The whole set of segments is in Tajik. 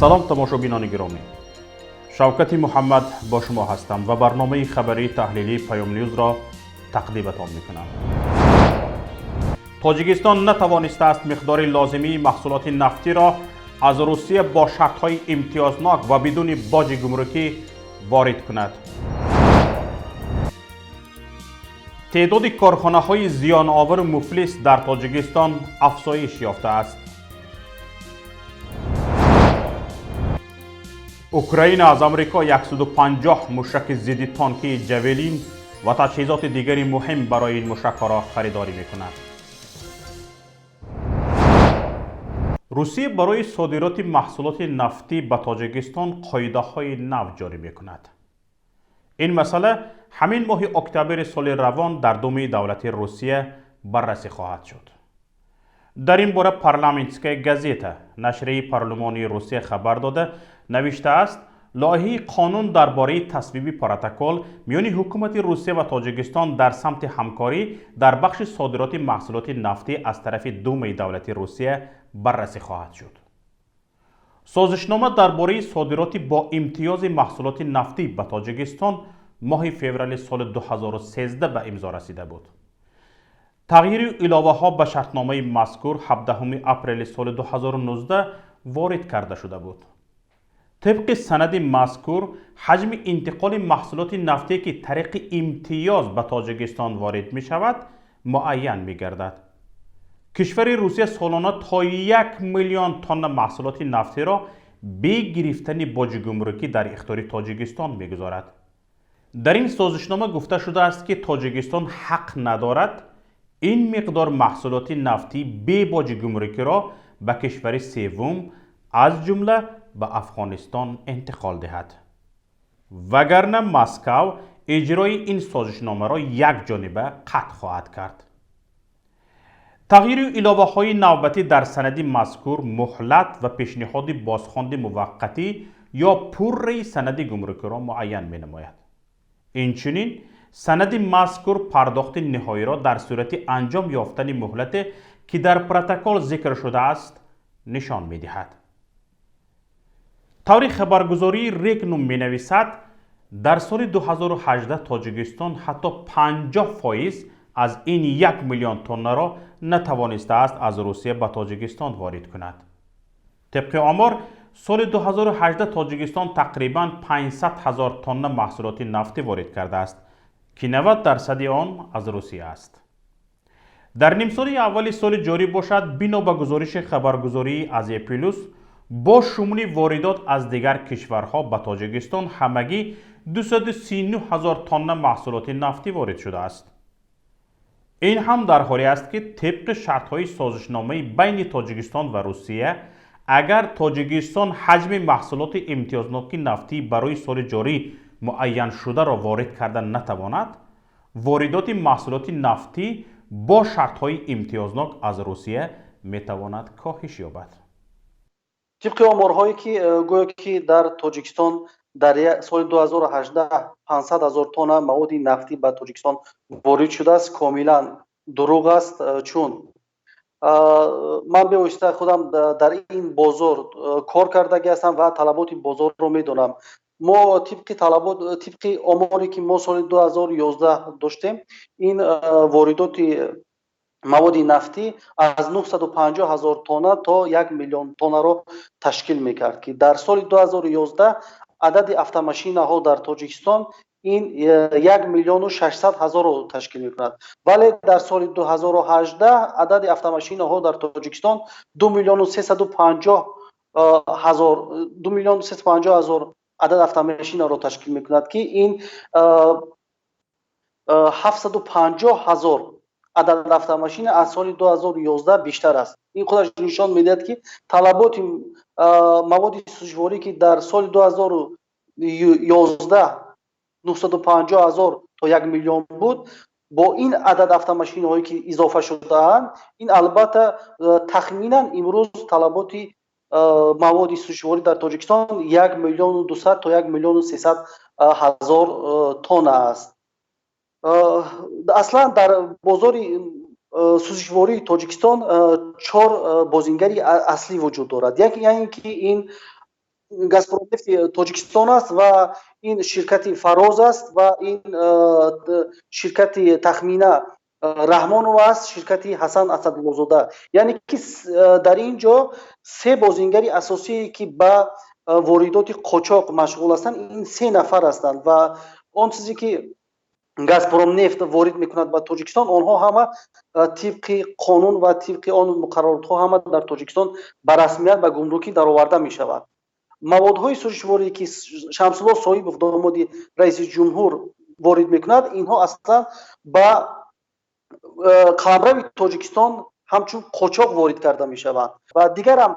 Салом, тамошобинони гиромӣ! Шавкати Муҳаммад бо шумо ҳастам ва барномаи хабарии таҳлилии Паём Ньюзро тақдиматон мекунам. Тоҷикистон натавонистааст миқдори лозимии маҳсулоти нафтиро аз Русия бо шартҳои имтиёзнок ва бидуни боҷи гумрукӣ ворид кунад. Теъдоди корхонаҳои зиёновару муфлис дар Тоҷикистон афзоиш ёфтааст. Украина аз Амрико 150 мушаки зидди танкии Ҷавелин ва таҷҳизоти дигари муҳим барои ин мушакҳоро харидорӣ мекунад. Русия барои содироти маҳсулоти нафтӣ ба Тоҷикистон қоидаҳои нав ҷорӣ мекунад. Ин масъала ҳамин моҳи октябри соли равон дар Думаи давлати Русия баррасӣ хоҳад шуд. Дар ин бора Парламентская газета, нашрияи парлумонии Русия, хабар дода навиштааст: лоиҳаи қонун дар бораи тасвиби протокол миёни ҳукумати Русия ва Тоҷикистон дар самти ҳамкорӣ дар бахши содироти маҳсулоти нафтӣ аз тарафи Думаи давлати Русия баррасӣ хоҳад шуд. Созишнома дар бораи содироти бо имтиёзи маҳсулоти нафтӣ ба Тоҷикистон моҳи феврали соли 2013 ба имзо расида буд. Тағйиру иловаҳо ба шартномаи мазкур 17 апрели соли 2019 ворид карда шуда буд. Тибқи санади мазкур, ҳаҷми интиқоли маҳсулоти нафтие, ки тариқи имтиёз ба Тоҷикистон ворид мешавад, муайян мегардад. Кишвари Русия солона то 1 миллион тонна маҳсулоти нафтиро бе гирифтани боҷи гумрукӣ дар ихтиёри Тоҷикистон мегузорад. Дар ин созишнома гуфта шудааст, ки Тоҷикистон ҳақ надорад ин миқдор маҳсулоти нафтӣ бе боҷи гумрукиро ба кишвари севум, аз ҷумла ба Афғонистон, интиқол диҳад, вагарна Москав иҷрои ин созишномаро якҷониба қатъ хоҳад кард. Тағйиру иловаҳои навбатӣ дар санади мазкур муҳлат ва пешниҳоди бозхонди муваққатӣ ё пурраи санади гумрукиро муайян менамояд. Инчунин санади мазкур пардохти ниҳоиро дар сурати анҷом ёфтани муҳлате, ки дар протокол зикр шудааст, нишон медиҳад. Таври хабаргузории Регнум менависад, дар соли 2018 Тоҷикистон ҳатто 50% аз ин 1 миллион тоннаро натавонистааст аз Русия ба Тоҷикистон ворид кунад. Тибқи омор, соли 2018 Тоҷикистон тақрибан 500 ҳазор тонна маҳсулоти нафтӣ ворид кардааст, ки 90 дарсади он аз Русия аст. Дар нимсоли аввали соли ҷорӣ бошад, бино ба гузориши хабаргузории Азия Плюс, бо шумули воридот аз дигар кишварҳо ба Тоҷикистон ҳамагӣ 239 ҳазор тонна маҳсулоти нафтӣ ворид шудааст. Ин ҳам дар ҳоле аст, ки тибқи шартҳои созишномаи байни Тоҷикистон ва Русия, агар Тоҷикистон ҳаҷми маҳсулоти имтиёзноки нафтӣ барои соли ҷорӣ муайяншударо ворид карда натавонад, воридоти маҳсулоти нафтӣ бо шартҳои имтиёзнок аз Русия метавонад коҳиш ёбад. Тибқи оморҳое, ки гӯё ки дар Тоҷикистон дар соли 2018 500 ҳазор тонна маводи нафтӣ ба Тоҷикистон ворид шудааст, комилан дурӯғ аст, чун ман бевосита худам дар ин бозор кор кардагӣ ҳастам ва талаботи бозорро медонам. Мо тибқи талабот, тибқи оморе, ки мо соли 2011 доштем, ин воридоти маводи нафтӣ аз 950 ҳазор тонна то 1 миллион тоннаро ташкил мекард, ки дар соли 2011 адади автомашинаҳо дар Тоҷикистон ин 1 миллиону 600 ҳазорро ташкил мекунад, вале дар соли 2018 адади автомашинаҳо дар Тоҷикистон 2 миллиону 350 ҳазор, 2 миллиону 350 ҳазор адад автомашинаро ташкил мекунад, ки ин 750 ҳазор адад автомашина аз соли 2011 бештар аст. Ин худаш нишон медиҳад, ки талаботи маводи сӯзишворӣ, ки дар соли 2011 950 ҳазор то 1 миллион буд, бо ин адад автомашинаҳое, ки изофа шудаанд, ин албатта тахминан имрӯз талаботи маводи сӯзишворӣ дар Тоҷикистон 1 миллиону 200 то 1 миллиону 300 ҳазор тонна аст. Аслан дар бозори сӯзишвории Тоҷикистон чор бозингари аслӣ вуҷуд дорад. Як, яъне ки ин Газпромнефти Тоҷикистон аст ва ин ширкати Фароз аст ва ин ширкати Тахмина Раҳмонова аст, ширкати Ҳасан Асадуллозода. Яъне ки дар ин ҷо се бозингари асосие, ки ба воридоти қочоқ машғул ҳастанд, ин се нафар ҳастанд ва он чизе ки Газпромнефт ворид мекунад ба Тоҷикистон, онҳо ҳама тибқи қонун ва тибқи он муқарраротҳо ҳама дар Тоҷикистон ба расмият ба гумрукӣ дароварда мешавад. Маводҳои сӯзишворие, ки Шамсулло Соҳибов, домоди раиси ҷумҳур, ворид мекунад, инҳо аслан ба қаламрави Тоҷикистон ҳамчун қочоқ ворид карда мешаванд. Ва дигарам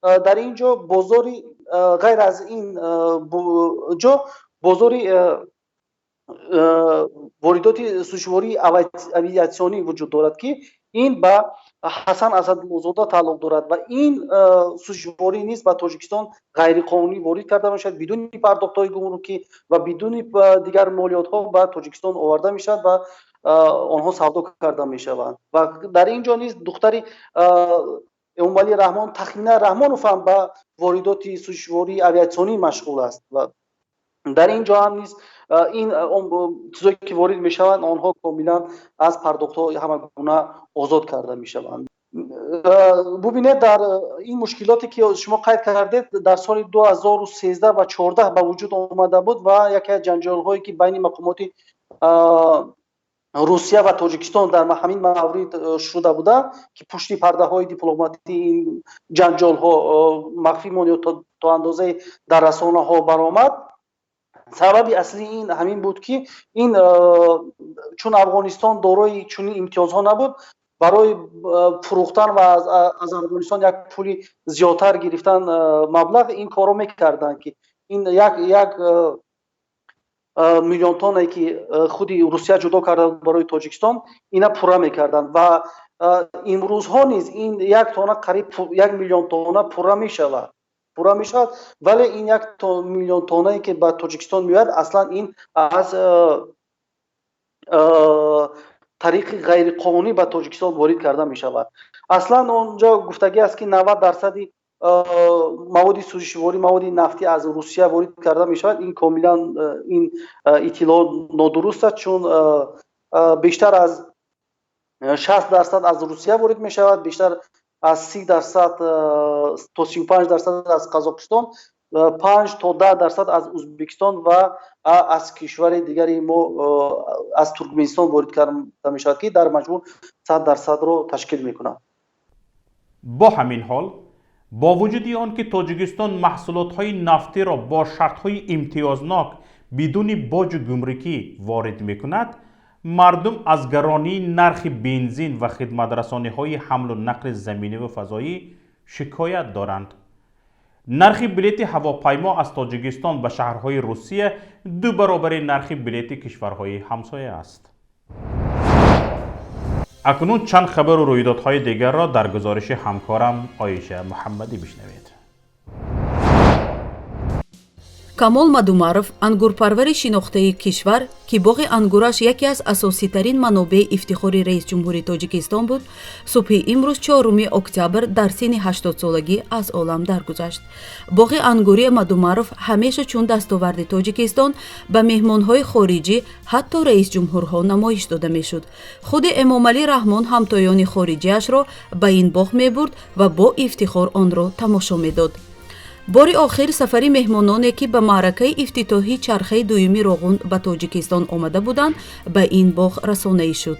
дар ин ҷо бозори, ғайр аз ин ҷо бозори воридоти сӯзишвории авиатсионӣ вуҷуд дорад, ки ин ба Ҳасан Асадуллозода тааллуқ дорад ва ин сӯзишворӣ низ ба Тоҷикистон ғайриқонунӣ ворид карда мешавад, бидуни пардохтҳои гумрукӣ ва бидуни дигар молиётҳо ба Тоҷикистон оварда мешавад ва онҳо савдо карда мешаванд. Ва дар ин ҷо низ духтари Эмомалӣ Раҳмон, Тахмина Раҳмонов, ҳам ба воридоти сӯзишвории авиатсионӣ машғул аст ва дар ин ҷо ҳам низ ин чизое ки ворид мешаванд, онҳо комилан аз пардохтҳо ҳама гуна озод карда мешаванд. Бубинед, дар ин мушкилоте ки шумо қайд кардед, дар соли 2013 ва 14 ба вуҷуд омада буд ва яке аз ҷанҷолҳое, ки байни мақомоти Русия ва Тоҷикистон дар ҳамин маврид шуда буда, ки пушти пардаҳои дипломатии ин ҷанҷолҳо махфӣ монд ё то андозае дар расонаҳо баромад. Сабаби аслии ин ҳамин буд, ки ин чун Афғонистон дорои чунин имтиёзҳо набуд, барои фурӯхтан ва аз Афғонистон як пули зиёдтар гирифтан маблағ, ин корро мекарданд, ки ин як миллион тоннае, ки худи Русия ҷудо карда буд барои Тоҷикистон, ина пурра мекарданд. Ва имрӯзҳо низ ин як тонна, қариб 1 миллион тонна пурра мешавад, вале ин 1 миллион тоннае, ки ба Тоҷикистон меояд, аслан ин аз тариқи ғайриқонунӣ ба Тоҷикистон ворид карда мешавад. Аслан онҷо гуфтагӣ аст, ки 90 дарсади маводи сӯзишворӣ, маводи нафтӣ аз Русия ворид карда мешавад. Ин комилан ин иттилоот нодуруст аст, чун бештар аз 60% аз Русия ворид мешавад, бештар аз 30% то 35% аз Қазоқистон, 5 то 10% аз Ӯзбекистон ва аз кишвари дигари мо, аз Туркменистон ворид карда мешавад, ки дар маҷмӯъ 100 дарсадро ташкил мекунад. Бо ҳамин ҳол, бо вуҷуди он ки Тоҷикистон маҳсулотҳои нафтиро бо шартҳои имтиёзнок бидуни боҷу гумрукӣ ворид мекунад, мардум аз гаронии нархи бензин ва хидматрасониҳои ҳамлу нақли заминӣ ва фазоӣ шикоят доранд. Нархи билети ҳавопаймо аз Тоҷикистон ба шаҳрҳои Русия ду баробари нархи билети кишварҳои ҳамсоя аст. Акнун чанд хабару рӯйдодҳои дигарро дар гузориши ҳамкорам Оиша Муҳаммадӣ бишнавед. Камол Мадумаров, ангурпарвари шинохтаи кишвар, ки боғи ангураш яке аз асоситарин манобеи ифтихори раисҷумҳури Тоҷикистон буд, субҳи имрӯз, 4 октябр, дар синни 80-солагӣ аз олам даргузашт. Боғи ангурии Мадумаров ҳамеша чун дастоварди Тоҷикистон ба меҳмонҳои хориҷӣ, ҳатто раисҷумҳурҳо намоиш дода мешуд. Худи Эмомалӣ Раҳмон ҳамтоёни хориҷиашро ба ин боғ мебурд ва бо ифтихор онро тамошо медод. Бори охир сафари меҳмононе, ки ба маъракаи ифтитоҳии чархаи дуюми Роғун ба Тоҷикистон омада буданд, ба ин боғ расонаӣ шуд.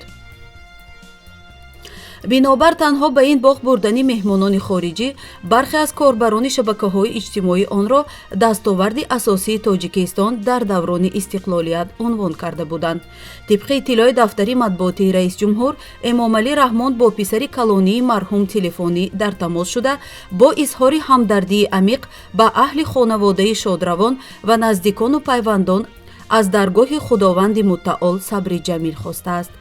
Бинобар танҳо ба ин боғ бурдани меҳмонони хориҷӣ, бархе аз корбарони шабакаҳои иҷтимоӣ онро дастоварди асосии Тоҷикистон дар даврони истиқлолият унвон карда буданд. Тибқи иттилои дафтари матбуотии раисҷумҳур, Эмомалӣ Раҳмон бо писари калонии марҳум телефонӣ дар тамос шуда, бо изҳори ҳамдардии амиқ ба аҳли хонаводаи шодравон ва наздикону пайвандон аз даргоҳи Худованди Мутаол сабри ҷамил хостааст.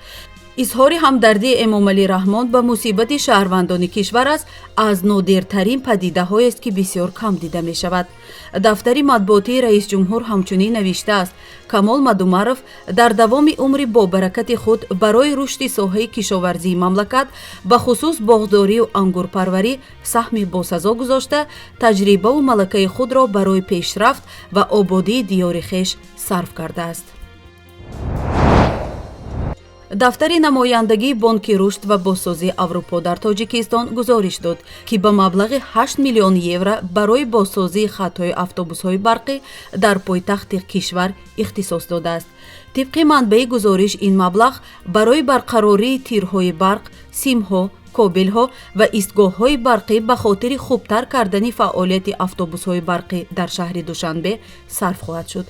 Изҳори ҳамдардии Эмомалӣ Раҳмон ба мусибати шаҳрвандони кишвар аст аз нодиртарин падидаҳоест, ки бисёр кам дида мешавад. Дафтари матбуотии раисҷумҳур ҳамчунин навиштааст: Камол Мадумаров дар давоми умри бобаракати худ барои рушди соҳаи кишоварзии мамлакат, бахусус боғдорию ангурпарварӣ, саҳми босазо гузошта, таҷрибаву малакаи худро барои пешрафт ва ободии диёри хеш сарф кардааст. Дафтари намояндагии Бонки рушд ва бозсозии Аврупо дар Тоҷикистон гузориш дод, ки ба маблағи 8 миллион евро барои бозсозии хатҳои автобусҳои барқӣ дар пойтахти кишвар ихтисос додааст. Тибқи манбаи гузориш, ин маблағ барои барқарории тирҳои барқ, симҳо, кобелҳо ва истгоҳҳои барқӣ ба хотири хубтар кардани фаъолияти автобусҳои барқӣ дар шаҳри Душанбе сарф хоҳад шуд.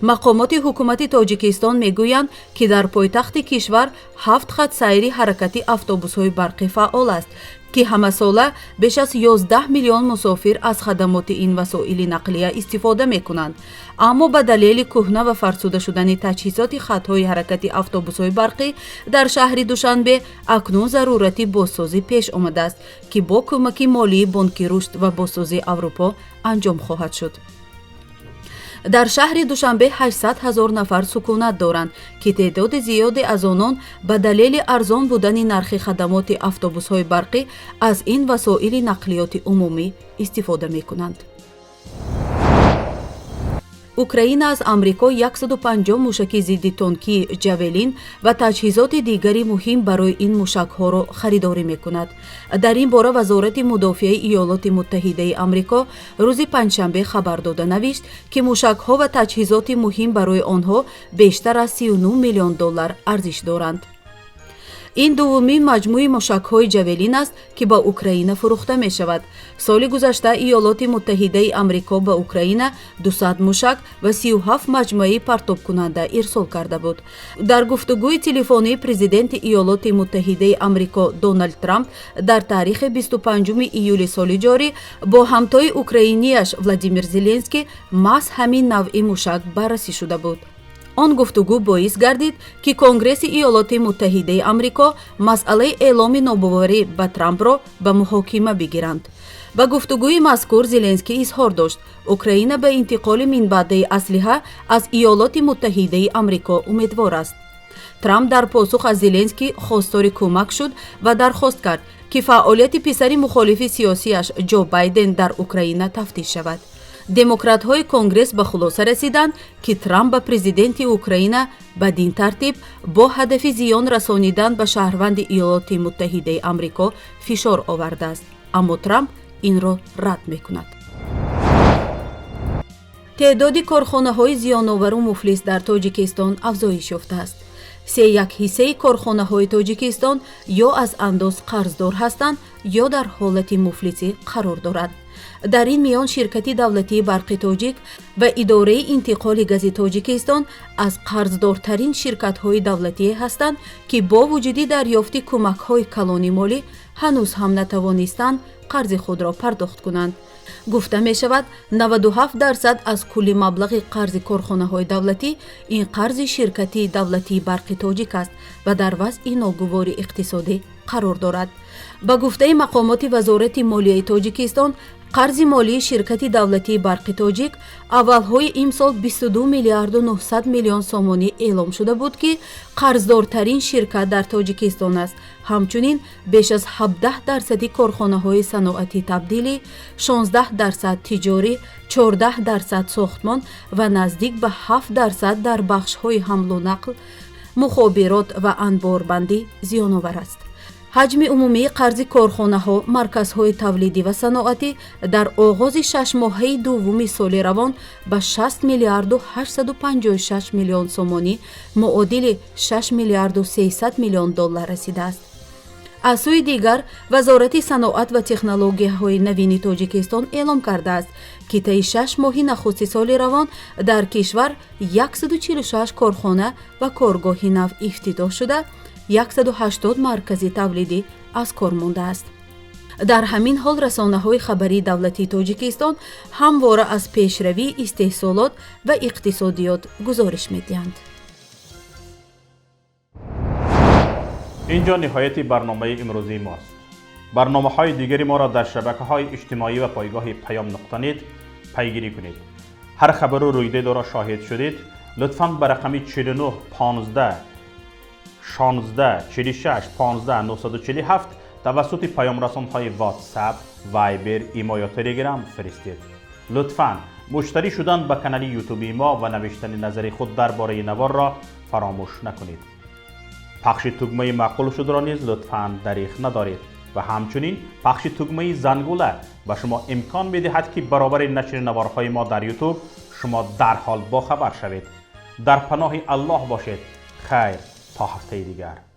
Мақомоти ҳукумати Тоҷикистон мегӯянд, ки дар пойтахти кишвар 7 хат сайри ҳаракати автобусҳои барқӣ фаъол аст, ки ҳамасола беш аз 11 миллион мусофир аз хадамоти ин васоили нақлия истифода мекунанд. Аммо ба далели кӯҳна ва фарсуда шудани таҷҳизоти хатҳои ҳаракати автобусҳои барқӣ дар шаҳри Душанбе акнун зарурати бозсозӣ пеш омадааст, ки бо кӯмаки молии Бонки рушд ва бозсозии Аврупо анҷом хоҳад шуд. Дар шаҳри Душанбе 800 ҳазор нафар сукунат доранд, ки теъдоди зиёде аз онон ба далели арзон будани нархи хадамоти автобусҳои барқӣ аз ин васоили нақлиёти умумӣ истифода мекунанд. Украина аз Амрико 150 мушаки зидди тонкии Ҷавелин ва таҷҳизоти дигари муҳим барои ин мушакҳоро харидорӣ мекунад. Дар ин бора Вазорати мудофиаи Иёлоти Муттаҳидаи Амрико рӯзи панҷшанбе хабар дода навишт, ки мушакҳо ва таҷҳизоти муҳим барои онҳо бештар аз 39 миллион доллар арзиш доранд. Ин дуввумин маҷмӯи мушакҳои Ҷавелин аст, ки ба Украина фурӯхта мешавад. Соли гузашта Иёлоти Муттаҳидаи Амрико ба Украина 200 мушак ва 37 маҷмӯаи партобкунанда ирсол карда буд. Дар гуфтугӯи телефонии президенти Иёлоти Муттаҳидаи Амрико Доналд Трамп дар таърихи 25 июли соли ҷорӣ бо ҳамтои украинияш Владимир Зеленский маҳз ҳамин навъи мушак баррасӣ шуда буд. Он гуфтугӯ боис гардид, ки Конгресси Иёлоти Муттаҳидаи Амрико масъалаи эъломи нобоварӣ ба Трампро ба муҳокима бигиранд. Ба гуфтугӯи мазкур Зеленский изҳор дошт: Украина ба интиқоли минбаъдаи аслиҳа аз Иёлоти Муттаҳидаи Амрико умедвор аст. Трамп дар посух аз Зеленский хостори кӯмак шуд ва дархост кард, ки фаъолияти писари мухолифи сиёсиаш Ҷо Байден дар Украина тафтиш шавад. Демократҳои Конгресс ба хулоса расиданд, ки Трамп ба президенти Украина бадин тартиб бо ҳадафи зиён расонидан ба шаҳрванди Иёлоти Муттаҳидаи Амрико фишор овардааст, аммо Трамп инро рад мекунад. Теъдоди корхонаҳои зиёновару муфлис дар Тоҷикистон афзоиш ёфтааст. 3,1 ҳиссаи корхонаҳои Тоҷикистон ё аз андоз қарздор ҳастанд, ё дар ҳолати муфлисӣ қарор доранд. Дар ин миён ширкати давлатии Барқи Тоҷик ва Идораи интиқоли гази Тоҷикистон аз қарздортарин ширкатҳои давлатие ҳастанд, ки бо вуҷуди дарёфти кӯмакҳои калони молӣ ҳанӯз ҳам натавонистанд қарзи худро пардохт кунанд. Гуфта мешавад, 97% аз кулли маблағи қарзи корхонаҳои давлатӣ ин қарзи ширкати давлатии Барқи Тоҷик аст ва дар вазъи ногувори иқтисодӣ қарор дорад. Ба гуфтаи мақомоти Вазорати молияи Тоҷикистон, қарзи молии ширкати давлатии Барқи Тоҷик аввалҳои имсол 22 миллиарду 900 миллион сомонӣ эълом шуда буд, ки қарздортарин ширкат дар Тоҷикистон аст. Ҳамчунин беш аз 17% корхонаҳои саноати табдилӣ, 16% тиҷорӣ, 14% сохтмон ва наздик ба 7% дар бахшҳои ҳамлу нақл, мухобирот ва анборбандӣ зиёновар аст. Ҳаҷми умумии қарзи корхонаҳо, марказҳои тавлидӣ ва саноатӣ дар оғози шашмоҳаи дуввуми соли равон ба 60 миллиарду 856 миллион сомонӣ, муодили 6 миллиарду 300 миллион доллар расидааст. Аз сӯи дигар, Вазорати саноат ва технологияҳои навини Тоҷикистон эълом кардааст, ки таи 6 моҳи нахусти соли равон дар кишвар 146 корхона ва коргоҳи нав ифтитоҳ шуда, 180 маркази тавлидӣ аз кор мондааст. Дар ҳамин ҳол расонаҳои хабарии давлатии Тоҷикистон ҳамвора аз пешравии истеҳсолот ва иқтисодиёт гузориш медиҳанд. Инҷо ниҳояти барномаи имрӯзии мост. Барномаҳои дигари моро дар шабакаҳои иҷтимоӣ ва пойгоҳи Паём.нет пайгирӣ кунед. Ҳар хабару рӯйдодро шоҳид шудед, лутфан ба рақами 49 15 16 46 15 947 тавассути паёмрасонҳои WhatsApp, Viber, Имо ё Telegram фиристед. Лутфан муштарӣ шудан ба канали Ютуби мо ва навиштани назари худ дар бораи наворро фаромӯш накунед. Пахши тугмаи маъқул шудро низ лутфан дариғ надоред ва ҳамчунин пахши тугмаи зангула ба шумо имкон медиҳад, ки баробари нашри наворҳои мо дар Ютуб шумо дарҳол бохабар шавед. Дар паноҳи Аллоҳ бошед. Хайр, то ҳафтаи дигар.